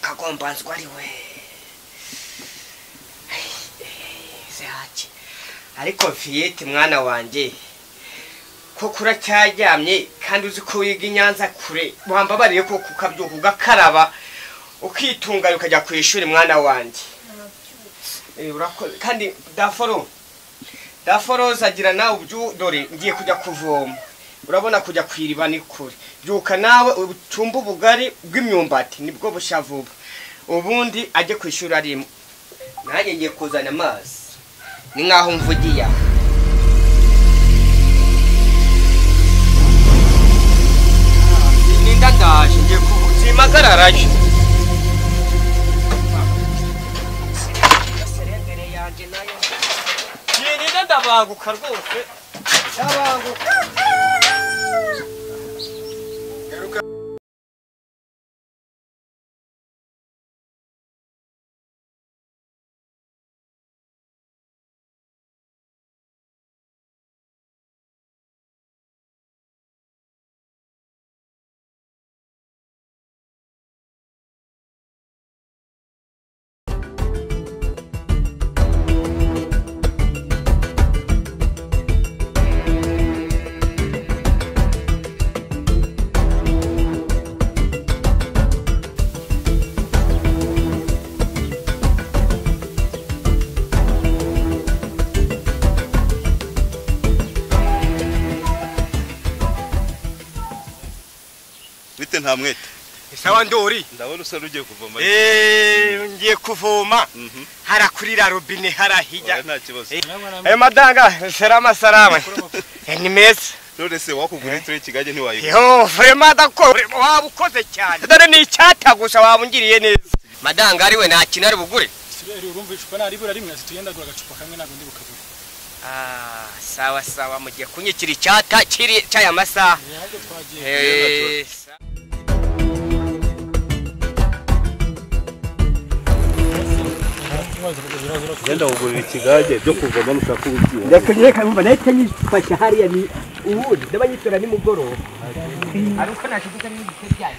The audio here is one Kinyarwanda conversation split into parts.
Kagombanzwa ari we. Ariko Fiyete mwana wanjye ko kuracyaryamye kandi uzi ko wiga Inyanza kure, wambabariye ko kukabyuka ugakaraba ukitunganya ukajya ku ishuri mwana wanjye. Urakoze kandi daforo zagira nawe ubyu dore ngiye kujya kuvoma. Urabona kujya kwiriba ni kure. Byuka nawe ucumba ubugari bw'imyumbati nibwo busha vuba. Ubundi ajye ku ishuri arimo. Nanjye ngiye kuzana amazi. Ni nkaho mvugiye. Ninda ndaje ngiye kuzimagararaje. Ninda ndabanguka rwose. Ndabanguka. Nta mwete. Sawa ndori. Ndabona usa rugiye kuvoma. Ngiye kuvoma. Harakurira robine harahijya. Nta kibazo. Madanga salama salama. Ni meza. None se wakugura iture kigage ntiwayigura. Yo, vraiment d'accord. Waba ukoze cyane. Dore ni icyata gusa wabungiriye neza. Madanga ari we nta kintu ari bugure. Sireri urumva icupa naribura rimwe azituyendagura agacupa kamwe ntabwo ndi bukagure. Sawa sawa mugiye kunyikira icyata kiri cyaya masaha. Twagiye. Genda ugurira ikigage byo kuvoma nushaka ubugiye. Ndakunyereka umva nahita nyifasha hariya ni ubundi ndabanyitora ni mugoroba. Ariko nashiduka ni ibite byayo.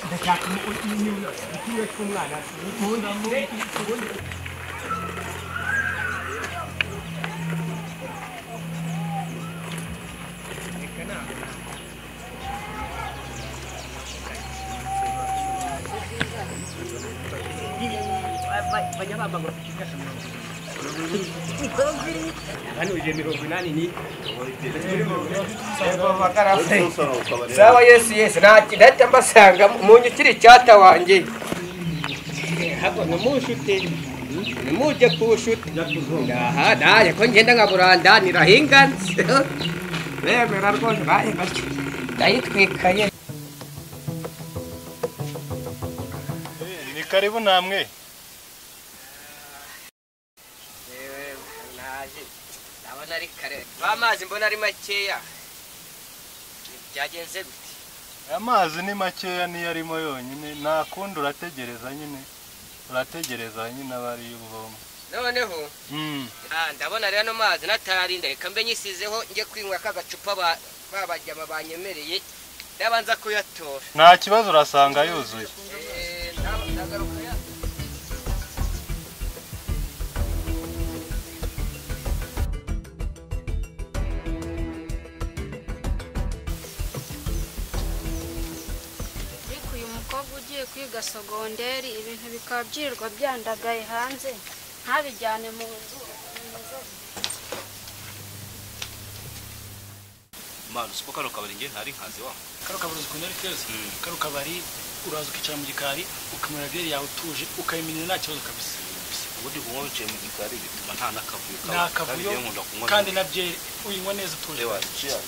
Ndashaka ikiwe cy'umwana. Ubundi Sawa yesu yesu nahita mbasanga munyukire icyata wanjye. Hako numushute nimujye kushute. Aha naje ko ngenda nkaburandanira hinganze. Bemera rwose baye batyo. Ndayitwikaye. Ni karibu namwe. Ndabona ari kare. Amazi mbona ari makeya. Byagenze gute? Amazi ni makeya niyo arimo yonyine, nta kundi urategereza nyine. Urategereza nyine abari ubuvoma. Noneho ndabona rero no mazi natarinda reka mbe nyisizeho nge kwinywa kagacupa babajyama banyemereye ndabanza kuyatora. Nta kibazo urasanga yuzuye. Ndagaruka ya. Ugiye kwiga sogonderi ibintu bikaba byirirwa byandagaye hanze ntabijyane mu nzu. Manu siko kano kabari nge ntari nkazi wa. Kano kabari ukuntu ari keza. Kano kabari uraza ukicara mu gikari ukamera byeri yawe utuje ukayiminira nta kibazo kabisa. Ubundi kunywa wicaye mu gikari bituma nta nakavuyo kaba. Kandi na byeri uyinywa neza utuje. Cheers.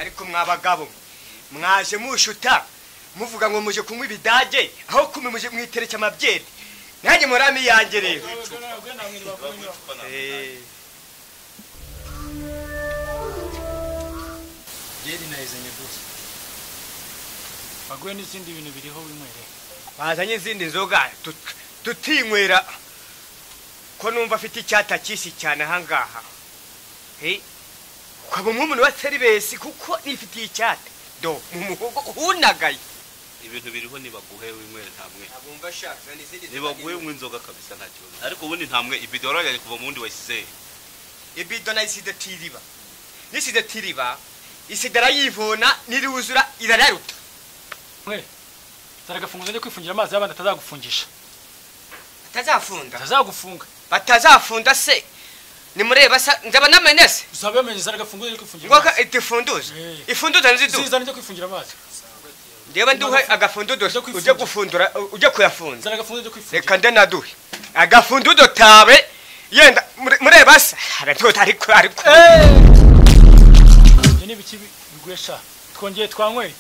Ariko mwabagabo mwaje mushuta muvuga ngo muje kunywa ibidage aho kumwe muje mwitereke amabyeri nanjye murami yanjye rero. Byeri nayizanye rwose baguye n'izindi bintu biriho winywere. Bazanye izindi nzoga tutinywera. Ko numva afite icyata cyisi cyane ahangaha. He? Ukaba nk'umuntu wa serivisi kuko nifitiye icyata. Do mu muhogo hunagaye. Ibintu biriho nibaguhe winywere ntamwe. Abumva shaka n'izindi. Nibaguhe unywe inzoga kabisa nta kibazo. Ariko ubundi ntamwe ibido warajyanye kuva mu wundi wayisize. Ibido nayisize tiriba. Nisize tiriba isigara yivona niruzura irararuta. Mwe zaragafunguza njye kwifungira amazi y'abandi atazagufungisha. Atazafunda. Atazagufunga. Batazafunda se. Nimureba sa ndaba namenese. Uzabamenye zaragafunguza njye kwifungira. Ngoka itifunduza. Ifunduza nzidu. Zizana njye kwifungira amazi. Ndeba nduhe agafundudo uje gufundura uje kuyafunza. Zaragafunguza njye kwifungira. Reka nde naduhe. Agafundudo tabe yenda mureba sa aratota ariko. Ni biki bigwesha twongeye twanyweye.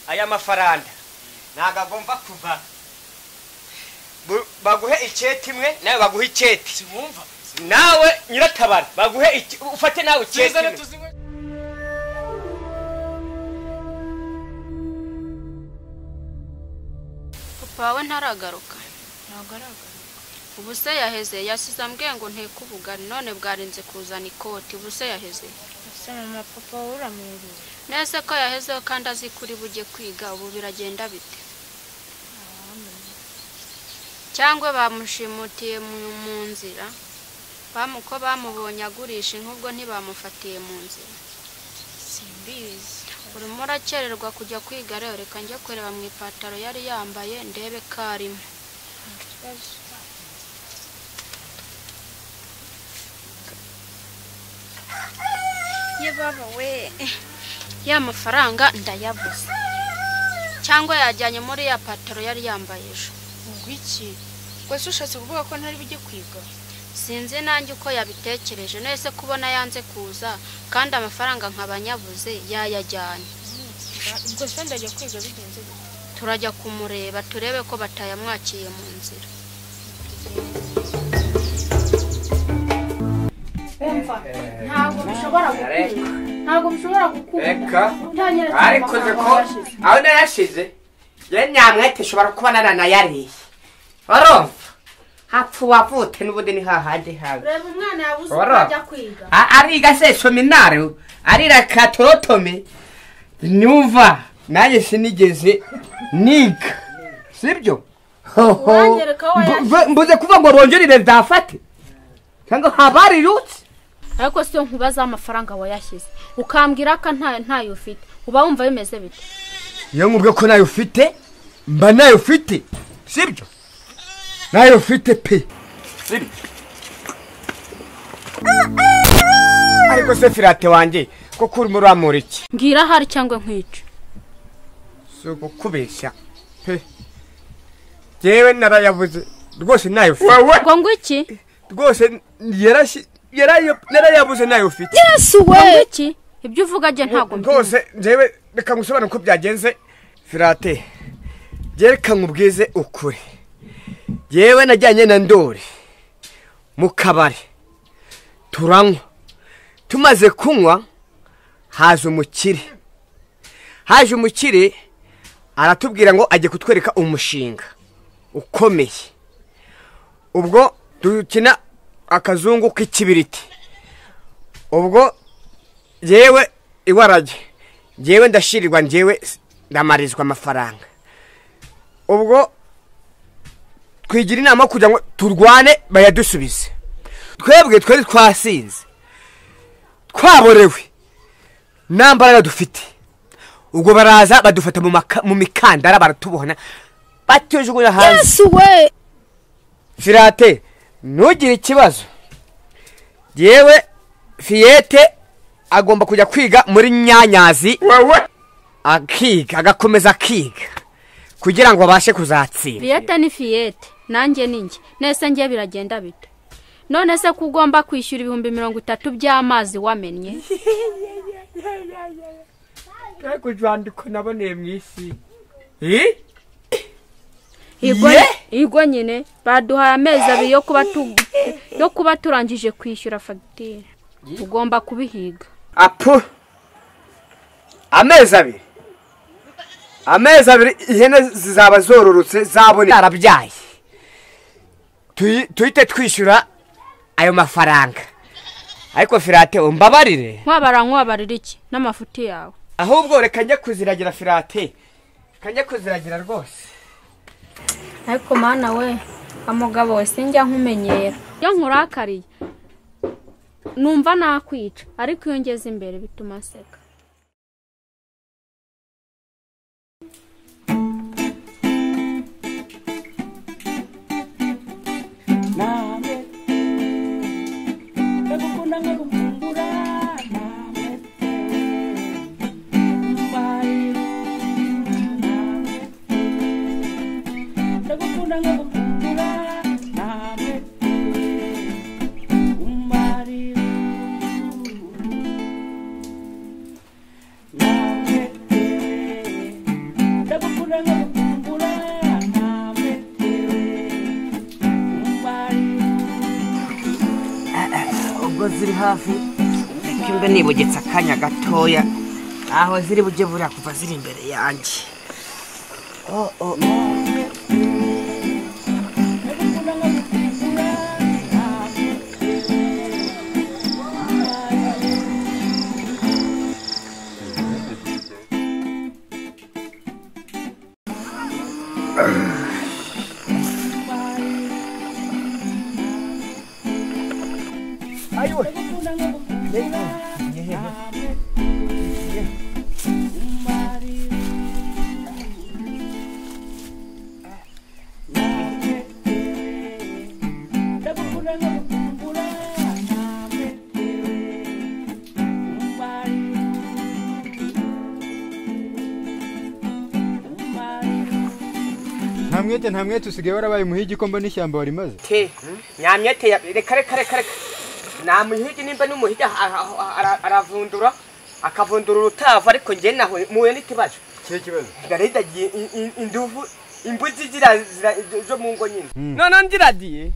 Aya mafaranga nagagomba kuva baguhe icyeti imwe nawe baguhe icyeti siwumva nawe nyiratabara baguhe ufate nawe icyeti. Papa wawe ntaragaruka. Ntabwo aragaruka. Ubu se yaheze yasize ambwiye ngo nteke ubugari none bwarinze kuzana ikoti. Ubu se yaheze. Ese mama papa wawe uramwiriye? Nese ko yahezeho kandi azi kuri bujye kwiga ubu biragenda bite? Cyangwa bamushimutiye mu nzira bamuko bamubonye agurisha inkubwo ntibamufatiye mu nzira. Simbizi. Urimo urakererwa kujya kwiga rero reka njye kureba mu ipataro yari yambaye ndebe ko arimo. Ye baba we ya mafaranga ndayabuze. Cyangwa yajyanye muri ya pataro yari yambaye ejo. Ngwiki? Gwese ushatse kuvuga ko ntari bijye kwiga? Sinzi nanjye uko yabitekereje. Nese kubona yanze kuza kandi amafaranga nkabanyabuze yayajyanye. Ubwo se ndajya kwiga bigenze gute? Turajya kumureba turebe ko batayamwakiye mu nzira. Umva ntabwo bishobora gukunda. Ntabwo bishobora gukunda. Reka ariko ko aho nayashize ye nyamwete shobora kuba naranayariye. Urumva hapfu wavute n'ubundi ni hahandi hawe. Reba umwana yabuze uko ajya kwiga. Ariga se seminari arira katorotome nyumva nanjye sinigeze niga sibyo? Mbuze kuva ngo bongerere ndafate cyangwa habarirutse. Ariko siyo nkubaza amafaranga wayashyize ukambwira ko ntayo ufite uba wumva bimeze bite? Iyo nkubwe ko nayo ufite mba nayo ufite sibyo? Nayo ufite pe sibyo? Ariko se Firate wanjye koko urimo uramura iki? Mbwira ahari cyangwa nkwice. Si ukubeshya pe jewe narayabuze rwose nayo ufite. Ngo ngwiki? Rwose narayabuze nayo ufite. Yesu we! Ngwiki? Ibyo uvuga je ntago mbi. Rwose jewe reka ngusobanure uko byagenze Firate. Je reka nkubwize ukuri. Jewe najyanye na Ndori mu kabari turanywa. Tumaze kunywa haje umukire. Haje umukire aratubwira ngo ajye kutwereka umushinga ukomeye. Ubwo dukina akazungu k'ikibiriti. Ubwo yewe iwarage jewe ndashirirwa njewe ndamarizwa amafaranga. Ubwo twigira inama kugira ngo turwane bayadusubize. Twebwe twari twasinze twaborewe nambaraga dufite. Ubwo baraza badufata mu mikandara baratubona batujugunya hanze. Yesu we! Firate ntugire ikibazo. Yewe Fiyete agomba kujya kwiga muri Nyanyazi akiga agakomeza akiga kugira ngo abashe kuzatsinda. Fiyete ni Fiyete nanjye ninjye nese ngiye biragenda bite? None se ko ugomba kwishyura 30,000 by'amazi wamennye? Kujwandiko naboneye mu isi. Igwa nyine baduhaye amezi abiri yo kuba turangije kwishyura fagitire. Ugomba kubihiga. Apu amezi abiri. Amezi abiri ihene zizaba zororotse zabone arabyaye. Tuhite twishyura ayo mafaranga. Ariko Firate umbabarire. Nkwabara iki n'amafuti yawe? Ahubwo reka njye kuziragira Firate. Reka njye kuziragira rwose. Ariko mana we, amugabo we sinjya nkumenyera. Iyo nkurakariye numva nakwica, ariko iyo ngeze imbere bituma nseka. Ubwo ziri hafi reka mbe nibugetse akanya gatoya aho ziri bujye buriya kuva ziri imbere yanjye. Nta mwete usigaye warabaye umuhigi ko mbona ishyamba warimaze. Te nyamyete reka reka reka reka. Nta muhigi nimba n'umuhigi aravundura akavundura urutavu, ariko njye naho muye n'ikibazo. Kihe kibazo? Ndarindagiye induvu imbuzi zira zo mu ngo nyine. None ndiragiye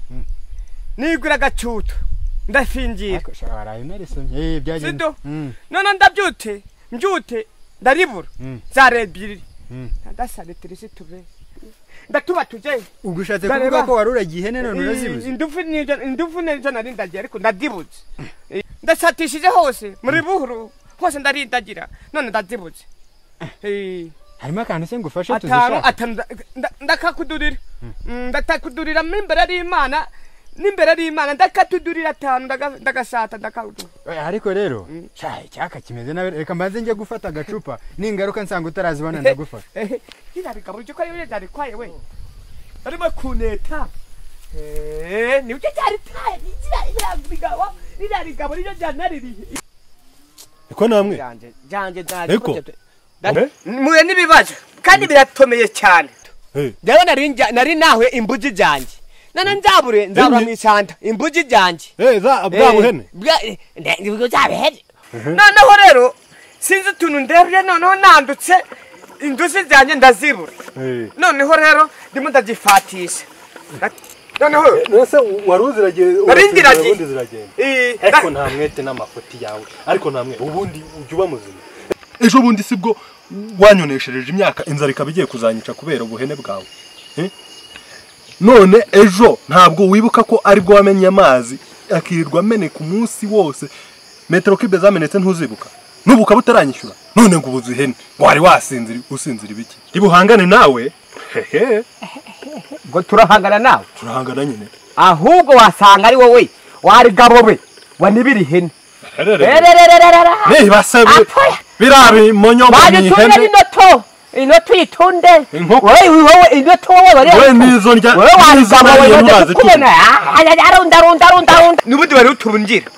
nigura agacuto ndafingira. Sido none ndabyute mbyute ndaribura zarebiri ndasane tirisitube ndatuba tuje. Ubwo ushatse kuvuga ko waruragiye ihene none urazibuze? Induvu nizo nari ndagiye ariko ndadibuze. Ndasatishije hose muri buhuru hose ndarindagira none ndadibuze. Harimo akantu se ngufashe tuzishaka? Atanu ndakakudurira. Ndatakudurira imbere y'Imana n'imbere y'Imana ndakatudurira atanu ndagasata ndakawudura. Ariko rero icyaka kimeze nabi, reka mbanze njye gufata agacupa ningaruka nsanga utarazibona ndagufata. Irabigabo cyo ko ari byari kwaye we. Arimo kuneta. Ni ucyo cyari taye irabigabo irabigabo niryo byanaririye. Iko namwe janje ndaje. Muye nibibazo kandi biratomeye cyane. Njyewe nari nawe imbuji janje. Nana nzabure nzabura mu isanda imbuji janje. Za bwa buhene. Bwa buhene. Noneho rero sinzi utuntu ndebye noneho nandutse induzi zanjye ndazibura. Noneho rero ndimo ndazifatisha. Noneho nese wari uziragiye ubundi ziragenda. Ariko nta mwete n'amafuti yawe, ariko nta mwete ubundi ujya uba muzima. Ejo bundi sibwo wanyoneshereje imyaka inzara ikaba igiye kuzanyica kubera ubuhene bwawe. None ejo ntabwo wibuka ko aribwo wamenye amazi akirirwa ameneka umunsi wose, metero kibe zamenetse ntuzibuka, n'ubu ukaba utaranyishyura, none ngo ubuze ihene wari wasinzira usinzira ibiki? Ndibuhangane nawe. Hehe ngo turahangana nawe? Turahangana nyine. Ahubwo wasanga ari wowe wari gabobe wanibira ihene. Nibasabe birabi monyombo ni ihene. Inoto yitunde. Wowe wowe inoto wowe wari. Wowe nizo ndya. Wowe wari kubona. Arunda runda runda runda. Nubundi bari utubungira.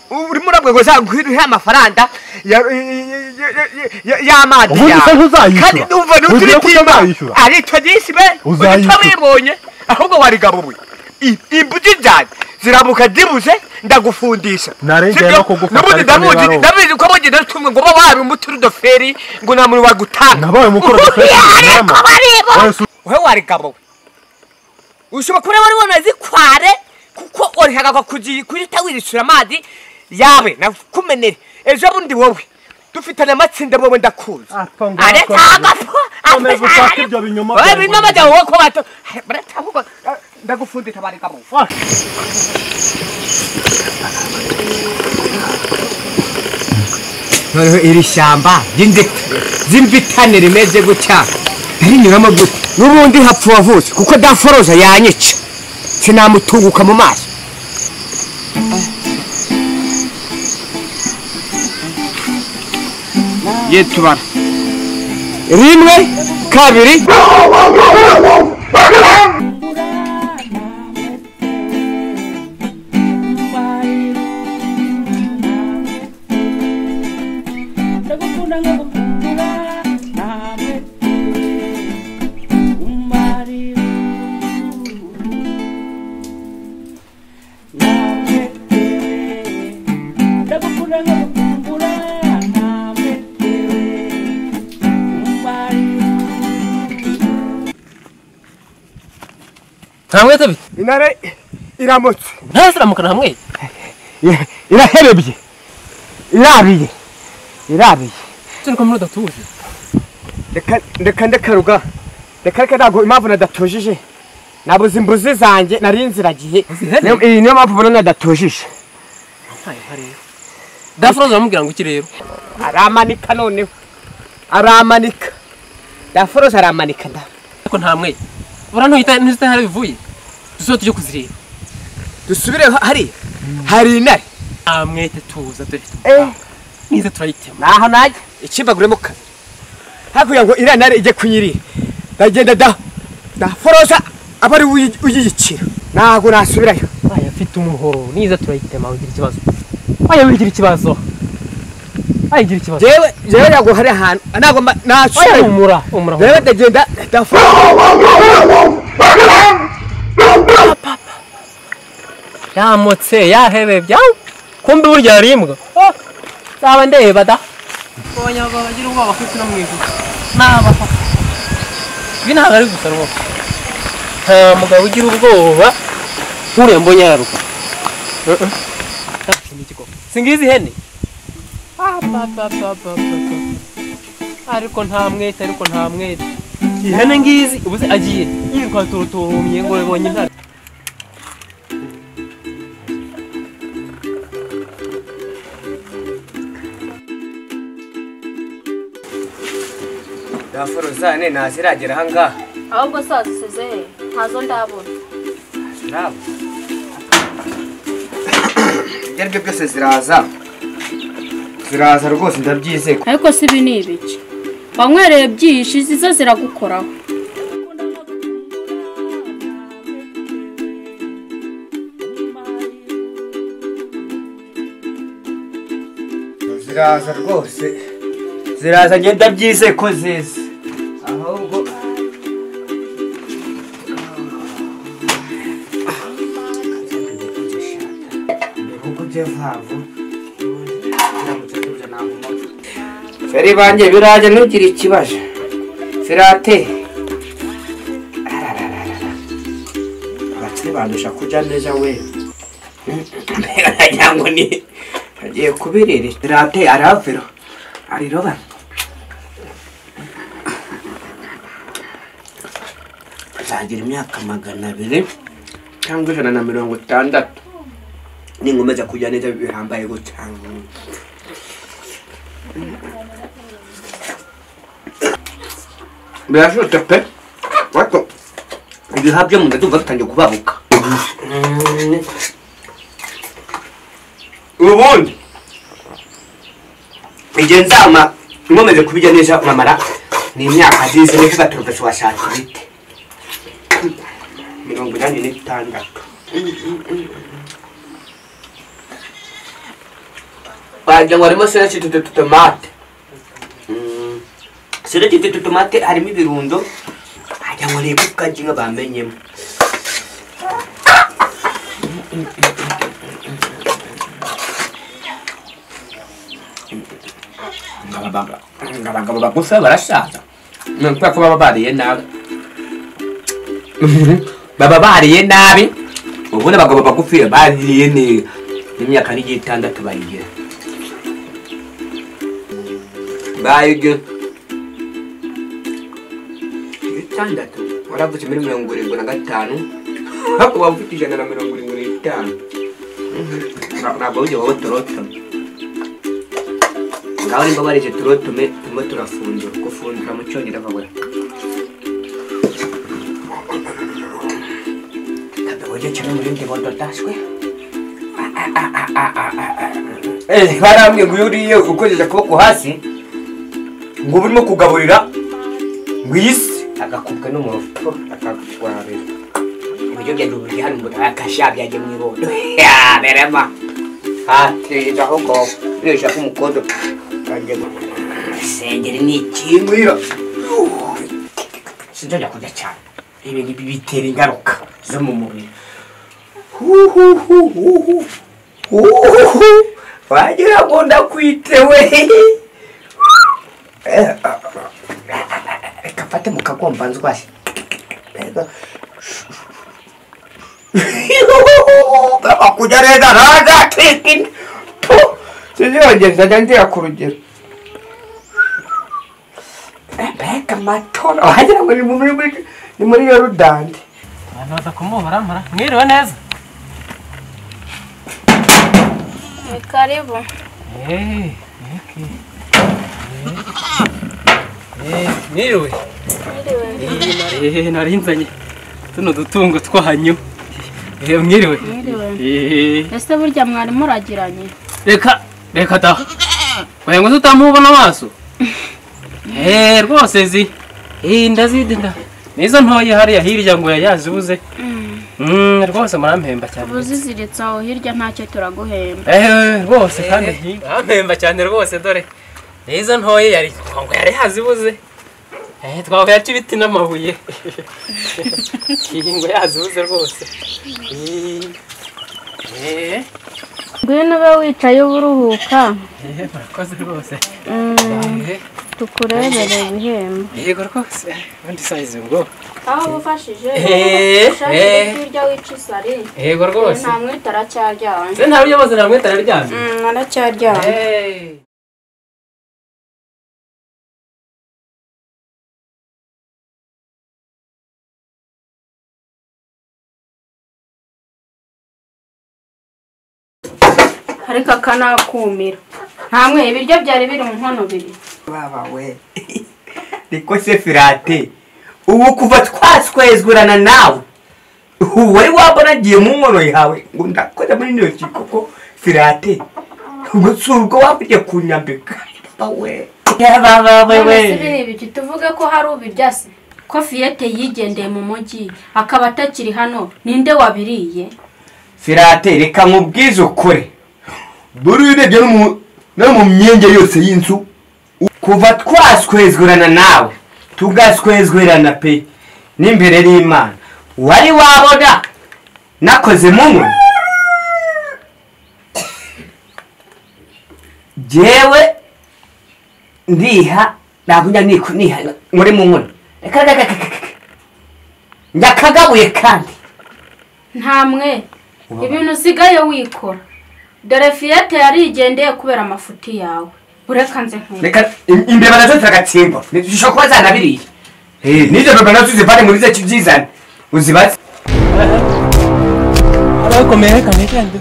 Urimo urabwe ngo zaguhe amafaranga y'amazi. Ubundi se ntuzayishyura. Kandi umva n'uturitimba. Ari togisi be. Utabibonye ahubwo wari gabuwe. Imbuji zanjye zirabuka dibuze ndagufundisha. Narengera no kugufata. Nubundi ndamuzi ndabizi ko mugenda tumwe ngo babaye umuturudoferi ngo nta muntu wagutanga. Nabaye umukorodoferi. Wowe wari gabuwe. Ushobora kuba wari wanazikware kuko orihagaga kujita wirishura amazi yawe nakumenere. Ejo bundi wowe dufitanye amatsinda wowe ndakuzi. Areka agapfa. Komeza ushake ibyo binyoma. Wowe binyoma byawe wowe ko bato. Baratavuga Ndagufunde tabarika bo. Noneho iri shyamba ry'inzitane rimeze gutya rinyuramo gute n'ubundi hapfa wavutse kuko Daforoza yanyica sinamutunguka mu maso. Ye tubara 1 2 Ntamwete bite? Intare iramutse. Ntasiramukana hamwe? Iraherebye. Irabiye. Irabiye. Turi ko muri udatuje. Reka ndekaruga. Reka ntago impamvu nadatujije. Nabuze imbuzi zanjye nari nziragiye. Iyi niyo mpamvu ubona nadatujije. Daforoza bamubwira ngo iki rero? Aramanika noneho. Aramanika. Daforoza aramanika nda. Ariko ntamwe. Ura ntuhita ntuzita hari bivuye. Dusubire tujye kuzireba. Dusubire hari hari intare. Amwete tuza dore. Nize turayitema. Naho najye ikimbaguremo kabiri. Hakuya ngo iriya ntare ijye kunyirira. Ndagenda da. Daforoza aba ari uyiyicira. Ntago nasubirayo. Aya afite umuhoro nize turayitema ugira ikibazo. Aya wigira ikibazo. Aya igira ikibazo. Jewe ntago hari ahantu ntago nasubirayo. Aya umura umura. Jewe ndagenda Daforoza. Yamotse yahebebye kumbe burya yari imbwa. Nzaba ndeba da. Abanyarwanda bagira ubwoba kwisi no mu ijuru. Naba. Ibi ntabwo ari gusa rwose. Nta mugabo ugira ubwoba nk'uriya mbonye araruka. Singizi ihene. Ariko nta mwete, ariko nta mwete. Ihene ngizi ubuze agiye yiruka turutumye ngo ibonye intare. Daforoza ne ntaziragera aha ngaha. Ahubwo se wazisize he? Ntazo ndabona. Zirabona. Ibyo aribyo byose ziraza. Ziraza rwose ndabyizeye. Ariko si ibi ni ibiki? Wanywereye byinshi zizo ziragukoraho. Ziraza rwose. Ziraza njye ndabyizeye ko ziza. Ahubwo Feri banjye biraje ntugire ikibazo. Firate. Abakire bandusha kurya neza we. Nagira ngo ni agiye kubirira. Firate araviro. Ariroba. Azagira imyaka 200 cyangwa 160. Ninkomeza kurya neza bihambaye gutya. Birashobotse pe, ariko ibihaha byo mu nda ndumva bitangiye kubabuka. Ubundi igihe nzama nkomeje kubirya neza nkamara ni imyaka zize neza baturutse washatse ibiti 86. Wagira ngo harimo sereci tutomate. Sereci tutomate harimo ibirundo wagira ngo ni igufwa ry'inka bamenyemo. Abagabo bagufi barashaza ni ukubera ko baba bariye nabi. Baba bariye nabi. Ubundi abagabo bagufi bariye neza imyaka n'igihe 6 bayigira. Bayigira 6 waravutse muri 75. Ariko waba ufite 175. Ntabwo ujya wowe turotome. Ngaho nimba barije turotome turimo turafundura. Gufundura mu cyongereza babura. Kabe cyane muri ndi bodotashwe. Barambwiye ngo iyo uriye ukojeje akaboko hasi ngo urimo kugaburira ngo iyisi agakubwa n'umurofu akagutwarira. Ibiryo byanjye ubu biri hano ngo akasha byagiye mu ibondo. Ya berema. Ati aho ngo nishaka umukondo kanjye sengeri ni ikingwira. Sinzongera kurya cyane. Ibi bitera ingaruka zo mu mubiri. Wagira ngo ndakwitewe. Reka mfate mu kagomba nzwashye. Kujya rega raza twiki. Sinzongera nzajya ndira ku rugero. Mbega amatora wagira ngo ni muri Yorudani. Abantu baza kumuhora mara. Mwiriwe neza. Karibu. Mwiriwe. Mwiriwe. Narinzanye tuno dutungo twanyu. Mwiriwe. Mwiriwe. Ese burya mwari muragiranye? Reka reka da. Waye ngo tutamubona amaso. Rwose zi. Ndazidinda. Nizo ntoye hariya hirya ngo yayazibuze. Rwose murampemba cyane. Ubuziziritse aho hirya ntacyo turaguhemba. Rwose kandi murampemba cyane rwose dore. Nizo ntoye yari ngo yari yazibuze. Twavuye aca ibiti n'amabuye. Ngo yazibuze rwose. Ngwino ube wicaye uburuhuka. Murakoze rwose. Tukurebere ibihembo. Yego rwose. Ubundi size ubwo. Aho ufashije. Hirya wica isari. Yego rwose. Nta mwita aracyaryamye. Se nta buyobozi nta mwita araryamye. Aracyaryamye. Ariko akanakumira. Ntamwe ibiryo byari biri mu nkono biri. Baba we. Niko se Firate. Ubu kuva twaswezgurana nawe. Wari wabona agiye mu nkono yawe ngo ndakoze muri ntoki koko Firate. Ubwo si ubwo wabujye kunyambika. Baba we. Baba we. None ibiki tuvuge ko hari ubirya se? Ko Fiyete yigendeye mu mujyi akaba atakiri hano ninde wabiriye? Firate reka nkubwize ukuri. Dore urebye no mu myenge yose y'inzu kuva twaswezgurana nawe tugaswezgurana pe n'imbere y'Imana wari wabona nakoze mu nkono. Jewe ndiha ntabwo njya niha muri mu nkono. Reka ndakagabuye kandi ntamwe ibintu usigaye wikora. Dore Fiyete yarigendeye kubera amafuti yawe. Ureka nze nkuru. Reka imbeba nazo ziragatsindwa. Zishobora kuba zanabiriye. N'izo mbeba nazo uzivane muri ze kibyizane. Uzibaze. Arakomeye reka nigende.